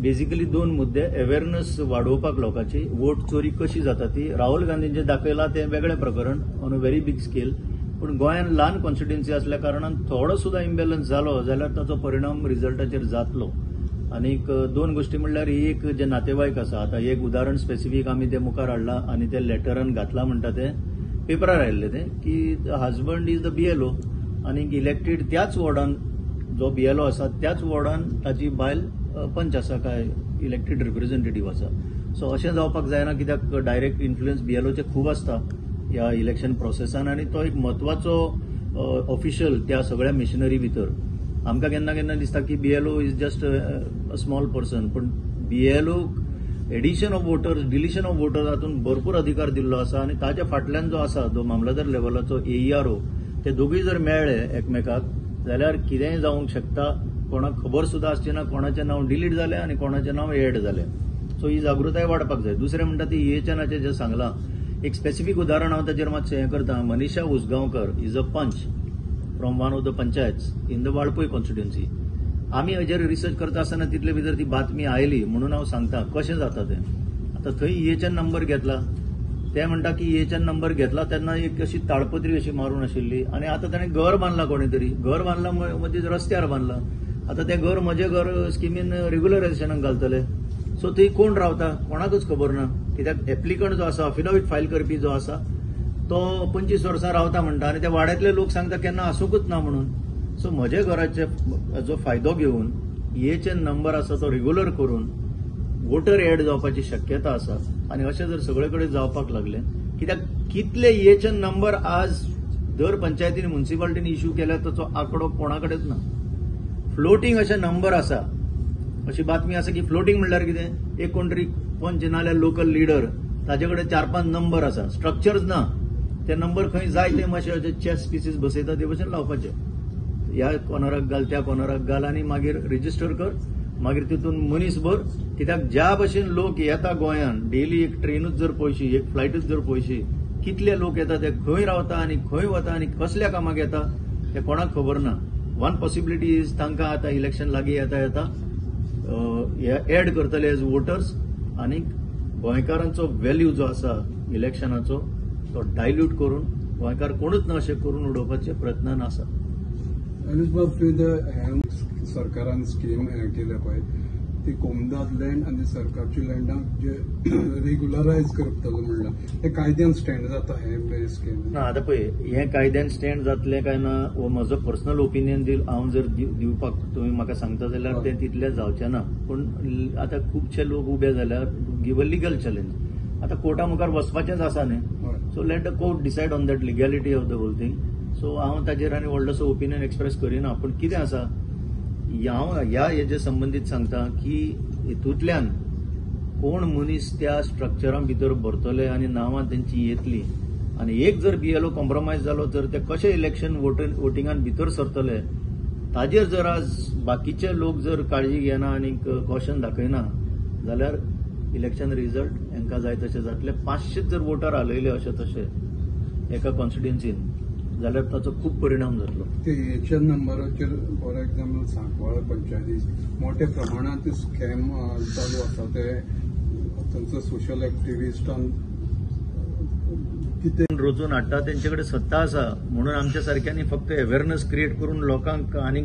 Basically दोन मुद्दे, awareness वाडोवपाक लोकांची, वोट चोरी कशी जाता ती. राहुल गांधींचे दाखयला तें वेगळें प्रकरण on a very big scale, पूण गोंयान ल्हान कॉन्स्टिट्युएन्सी असल्या कारणान थोडो सुद्दां इम्बॅलन्स जालो जाल्यार ताचो परिणाम रिजल्टाचेर जातलो. आनीक दोन गोश्टी म्हणल्यार एक जे नातेवाईक आसा, आतां एक उदाहरण स्पेसिफीक आमी तें मुखार हाडलां आनी तें लेटरान घातलां म्हणटा तें पेपरार आयिल्लें तें की हजबंड is the BLO आनी इलेक्टेड त्याच वॉर्डान जो बीएलओ आसा त्याच वॉर्डान ताची बायल पंच आसा काय इलेक्टेड रिप्रेझेंटेटीव आसा. सो अशें जावपाक जायना कित्याक डायरेक्ट इन्फ्लुयन्स बीएलओचे खूब आसता ह्या इलेक्शन प्रोसेसान आनी तो एक म्हत्वाचो ऑफिशियल त्या सगळ्या मिशनरी भितर. आमकां केन्ना केन्ना दिसता की BLO is just a small person, पूण BLO addition of voters, deletion of voters हातूंत भरपूर अधिकार दिल्लो आसा आनी ताच्या फाटल्यान जो आसा जो मामलादार लेवलाचो एईआरओ, ते दोगूय जर मेळ्ळे एकमेकाक जाल्यार कितेंय जावंक शकता. कोणाक खबर सुद्दां आसची ना कोणाचें नांव डिलीट जालें आनी कोणाचें नांव एड जालें. सो ही जागृताय वाडपाक जाय. दुसरें म्हणटा ती ईएचएनाचें जें सांगलां एक स्पेसिफीक उदाहरण हांव ताचेर मातशें हें करता. Manisha Usgaonkar is a panch from one of the panchayats in the Valpoi constituency. आमी हेजेर रिसर्च करता आसतना तितले भितर ती बातमी आयली म्हणून हांव सांगता कशें जाता तें. आतां थंय ईएचएन नंबर घेतला, ते म्हणटा की ईएचएन नंबर घेतला तेन्ना एक अशी ताळपत्री अशी मारून आशिल्ली आनी आतां ताणें घर बांदलां, कोणें तरी घर बांदलां मदींच रस्त्यार बांदलां. आतां तें घर म्हजें घर स्किमीन रेगुलरायझेशनाक घालतले. सो थंय कोण रावता कोणाकूच खबर ना, कित्याक एप्लिकंट जो आसा अफिडावीट फायल करपी जो आसा तो 25 वर्सां रावता म्हणटा आनी त्या वाड्यांतले लोक सांगता केन्ना आसूंकच ना म्हणून. सो म्हज्या घराचे जो फायदो घेवन ईएचएन नंबर आसा तो रेगुलर करून वोटर एड जावपाची शक्यता आसा. आनी अशें जर सगळे कडेन जावपाक लागलें, कित्याक कितले ईएचएन नंबर आज दर पंचायतीन म्युनिसिपालिटीन इश्यू केल्या ताचो आंकडो कोणा कडेच ना. फ्लोटींग अशे नंबर आसा, अशी बातमी आसा की फ्लोटींग म्हणल्यार कितें, एक कोण तरी पंच नाल्यार लोकल लिडर ताजे कडेन 4-5 नंबर आसा, स्ट्रक्चर्स ना, ते नंबर खंय जाय ते मातशे अशे चेस पिसीस बसयता ते भशेन लावपाचे, ह्या कॉर्नराक घाल त्या कॉर्नराक घाल आनी मागीर रेजिस्टर कर, मागीर तितून मनीस भर. कित्याक ज्या भशेन लोक येता गोंयान डेली एक ट्रेनूच जर पळयशी, एक फ्लायटूच जर पळयशी, कितले लोक येता ते खंय रावता आनी खंय वता आनी कसल्या कामाक येता ते कोणाक खबर ना. वन पॉसिबिलिटी is तांकां आतां इलेक्शन लागीं येता येता एड करतले एज वोटर्स आनी गोंयकारांचो वेल्यू जो आसा इलेक्शनाचो तो डायल्यूट करून गोंयकार कोणूच ना अशें करून उडोवपाचे प्रयत्नान आसा. सरकारान स्कीम हें केल्या पळय ती कोमुनिदाद लँड आनी सरकारची लँडाक जे रेगुलरायज करतलो म्हणलां तें कायद्यान स्टँड जाता हें स्कीम ना. आतां पळय हें कायद्यान स्टँड जातलें काय ना हो म्हजो पर्सनल ओपिनियन हांव जर दिवपाक तुमी म्हाका सांगता जाल्यार तें तितलें जावचें ना. पूण आतां खुबशे लोक उबे जाल्यार गिव अ लिगल चॅलेंज, आतां कोर्टा मुखार वचपाचेंच आसा न्ही. So let the court decide on that legality of the whole thing. So हांव ताजेर आनी व्हडलोसो ओपिनियन एक्सप्रेस करिना. पूण कितें आसा हांव ह्या हेजे संबंदीत सांगता की हितूंतल्यान कोण मनीस त्या स्ट्रक्चरां भितर भरतले आनी नांवां तेंची येतली आनी एक जर बीएलओ कॉम्प्रोमायज जालो तर ते कशे इलेक्शन वोटिंगान भितर सरतले ताजेर जर आज बाकीचे लोक जर काळजी घेना आनी कॉशन दाखयना जाल्यार इलेक्शन रिजल्ट हांकां जाय तशें जातले. 500 जर वोटर हालयले अशें तशें एका कॉन्स्टिट्युएन्सीन जाल्यार ताचो खूब परिणाम जातलो. ते एचएन नंबराचेर फॉर एग्जाम्पल सांकवाळ पंचायती मोठ्या प्रमाणात स्कॅम चालू आसा, ते थंयचो सोशल एक्टिविस्टान कितें रचून हाडटा तेंचे कडेन सत्ता आसा म्हणून आमच्या सारक्यांनी फक्त अवेरनेस क्रिएट करून लोकांक आनी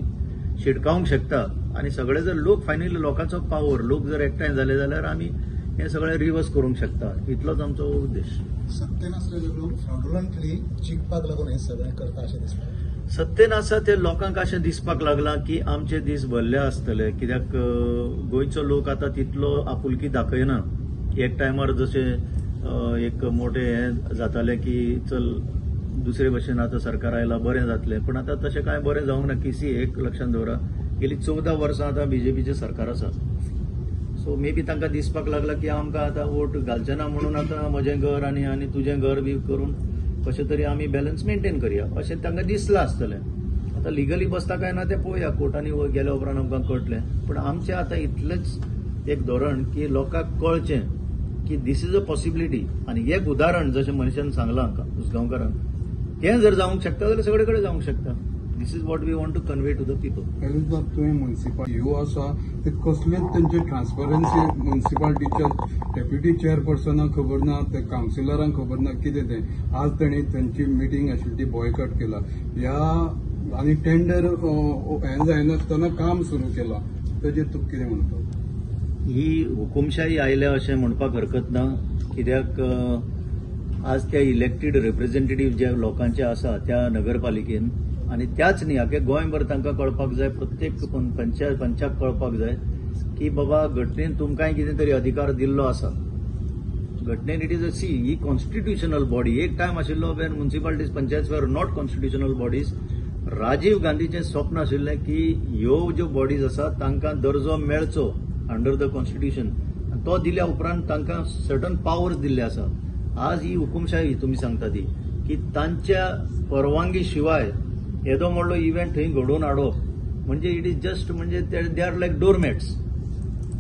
शिटकावंक शकता. आनी सगळे जर लोक फायनली लोकांचो पावर, लोक जर एकठांय जाले जाल्यार आमी हे सगळे रिवर्स करूंक शकता, इतलोच आमचो उद्देश. सत्तेन आसलेले लोक फ्रॉडुलंटली जिखपाक लागून हे सगळें करता अशें दिसता. सत्तेन आसा ते लोकांक अशें दिसपाक लागलां की आमचे दीस भरले आसतले, कित्याक गोंयचो लोक आतां तितलो आपुलकी दाखयना. एक टायमार जशें एक मोठें हें जातालें की चल दुसरे भशेन आतां सरकार आयलां बरें जातलें, पूण आतां तशें कांय बरें जावंक ना. किसी एक लक्षांत दवरा, गेली 14 वर्सां आतां बीजेपीचें सरकार आसा. सो मे बी तांकां दिसपाक लागला की आमकां आतां वोट घालचे ना म्हणून आतां म्हजें घर आनी आनी तुजें घर बी करून कशें तरी आमी बॅलन्स मेंटेन करया अशें तांकां दिसलां आसतलें. आतां लिगली बसता काय ना तें पळोवया, कोर्टांनी गेल्या उपरांत आमकां कळटलें. पूण आमचें आतां इतलेंच एक धोरण की लोकांक कळचें की this is a possibility. आनी एक उदाहरण जशें मनशान सांगलां उसगांवकारान, तें जर जावंक शकता जाल्यार सगळे कडेन जावंक शकता. This is what we want to convey to the people. तुवें मुन्सिपालिटी ह्यो आसा ते कसलेच तेंचे ट्रान्सपरन्सी मुन्सिपालिटीच्या डेप्युटी चेअरपर्सनाक खबर ना, ते कावन्सिलरांक खबर ना कितें तें. आज तांणी तेंची मिटींग आशिल्ली ती बॉयकॉट केला ह्या आनी टेंडर हें जायनासतना काम सुरू केलां, ताजेर तूं कितें म्हणटा? ही हुकुमशाही आयल्या अशें म्हणपाक हरकत ना, कित्याक आज त्या इलेक्टेड रिप्रेझेंटेटिव्ह जे लोकांचे आसा त्या नगरपालिकेन आनी त्याच न्ही आख्या गोंयभर तांकां कळपाक जाय, प्रत्येक पंचायत पंचाक कळपाक जाय की बाबा घटनेन तुमकांय कितें तरी अधिकार दिल्लो आसा. घटनेन it is a C he constitutional body. एक टायम आशिल्लो when municipalities panchayat were not constitutional bodies. Rajiv गांधीचें स्वप्न आशिल्लें की ह्यो ज्यो बॉडीज आसा तांकां दर्जो मेळचो अंडर the constitution. तो दिल्या उपरांत तांकां सर्टन पावर्स दिल्ले आसा. आज ही हुकुमशाही तुमी सांगता ती की तांच्या परवानगी शिवाय येदो व्हडलो इव्हेंट थंय घडोवन हाडप म्हणजे it is just म्हणजे they are like doormats.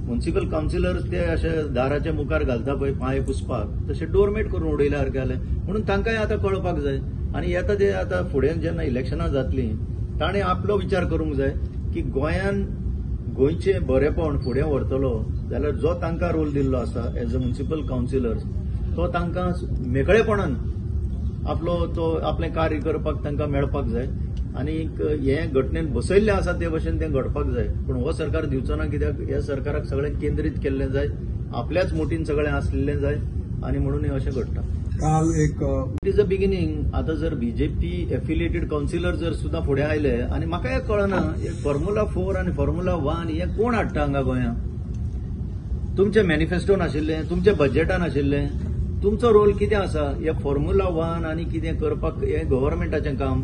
Municipal councillors ते अशे दाराच्या मुखार घालता पळय पांय पुसपाक, तशे डोरमेट करून उडयल्या सारकें जालें. म्हणून तांकांय आतां कळपाक जाय. आनी येता ते आतां फुडें जेन्ना इलेक्शनां जातलीं ताणें आपलो विचार करूंक जाय की गोंयान गोंयचें बरेपण फुडें व्हरतलो जाल्यार जो तांकां रोल दिल्लो आसा एज अ म्युनिसिपल कावन्सिलर्स तो तांकां मेकळेपणान आपलो तो आपलें कार्य करपाक तांकां मेळपाक जाय. आनी हें घटनेन बसयल्लें आसा ते भशेन तें घडपाक जाय. पूण हो सरकार दिवचो ना, कित्याक ह्या सरकाराक सगळें केंद्रीत केल्लें जाय, आपल्याच मुठीन सगळें आसलें जाय आनी म्हणून हें अशें घडटा. काल एक it is a beginning. आतां जर बीजेपी एफिलिएटेड कावन्सिलर जर सुद्दां फुडें आयले आनी म्हाका हें कळना हे फॉर्म्युला 4 आनी फॉर्म्युला 1 हें कोण हाडटा हांगा गोंयांत? तुमचें मॅनिफेस्टोन आशिल्लें, तुमच्या बजेटान आशिल्लें, तुमचो रोल कितें आसा हे फॉर्म्युला 1 आनी कितें करपाक? हें गव्हर्मेंटाचें काम.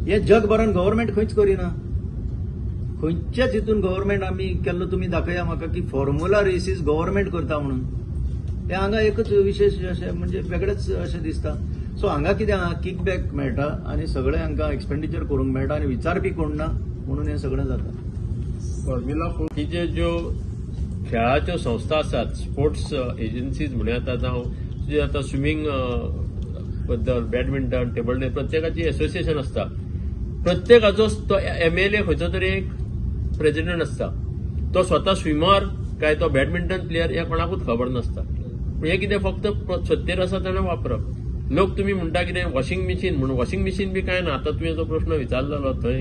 हें जगभरान गव्हर्मेंट खंयच करिना, खंयच्याच हितून गव्हर्मेंट आमी केल्लो तुमी दाखया म्हाका की फॉर्म्युला रेसीस गव्हर्मेंट करता म्हणून. हें हांगा एकच विशेश अशें म्हणजे वेगळेच अशें दिसता. सो हांगा कितें आहा, किकबॅक मेळटा आनी सगळें हांकां एक्सपेंडिचर करूंक मेळटा आनी विचारपी कोण ना म्हणून हें सगळें जाता. फॉर्म्युला 4 ज्यो खेळाच्यो संस्था आसात, स्पोर्ट्स एजन्सीज म्हणूया आतां, जावं तुजें आतां स्विमींग बद्दल, बॅडमिंटन, टेबल टेनिस, प्रत्येकाची एसोसिएशन आसता. प्रत्येकाचो तो एमएलए खंयचो तरी एक प्रेजिडेंट आसता, तो स्वता स्विमर काय तो बॅडमिंटन प्लेयर हें कोणाकूच खबर नासता. पूण हें कितें फक्त सत्तेर आसा ताणें वापरप. लोक तुमी म्हणटा कितें वॉशिंग मिशीन म्हणून, वॉशिंग मिशीन बी कांय ना. आतां तुवें जो प्रश्न विचारलेलो थंय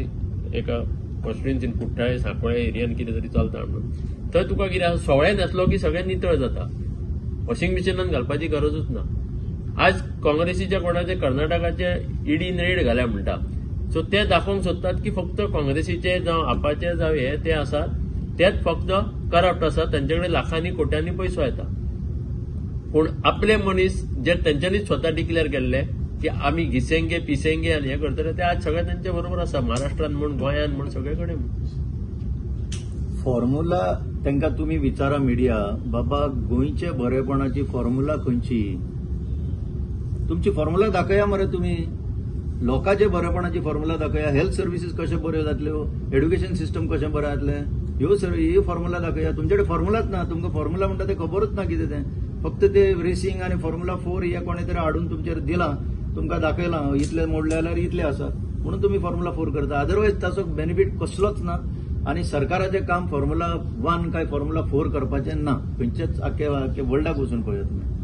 एका कॉन्स्टिट्युएन्सीन कुठ्ठाळे सांकवाळे एरियान कितें तरी चलता म्हणून, थंय तुका कितें आसा सवळे न्हेसलो की सगळें नितळ जाता, वॉशिंग मिशिनान घालपाची गरजूच ना. आज काँग्रेसीच्या कोणाचे कर्नाटकाचे ईडीन रेड घाल्या म्हणटा, सो ते दाखोवंक सोदतात की फक्त काँग्रेसीचे जावं आपाचे जावं हे ते आसात तेच फक्त करप्ट आसात, तांचे कडेन लाखांनी कोट्यांनी पयसो येता. पूण आपले मनीस जे तेंच्यांनीच स्वता डिक्लेअर केल्ले की आमी घिसेंगे पिसेंगे आनी हें करतले, ते आज सगळे तेंचे बरोबर आसा, महाराष्ट्रान म्हूण, गोंयान म्हूण, सगळे कडेन. फॉर्म्युला तांकां तुमी विचारा मिडिया, बाबा गोंयचे बरेपणाची फॉर्म्युला खंयची? तुमची फॉर्म्युला दाखया मरे तुमी, लोकांचे बरेपणाची फॉर्म्युला दाखया, हेल्थ सर्विसीस कशें बऱ्यो जातल्यो, एड्युकेशन सिस्टम कशें बरें जातलें, ह्यो ही फॉर्म्युला दाखया. तुमचे कडेन फॉर्म्युलाच ना, तुमकां फॉर्म्युला म्हणटा तें खबरूच ना कितें तें. फक्त ते रेसींग आनी फॉर्म्युला 4 हे कोणें तरी हाडून तुमचेर दिलां, तुमकां दाखयलां इतले मोडले जाल्यार इतले आसा म्हणून तुमी फॉर्म्युला 4 करता, अदरवायज ताचो बेनिफीट कसलोच ना. आनी सरकाराचें काम फॉर्म्युला 1 काय फॉर्म्युला 4 करपाचें ना, खंयच्याच आख्या वर्ल्डाक वचून पळयात तुमी.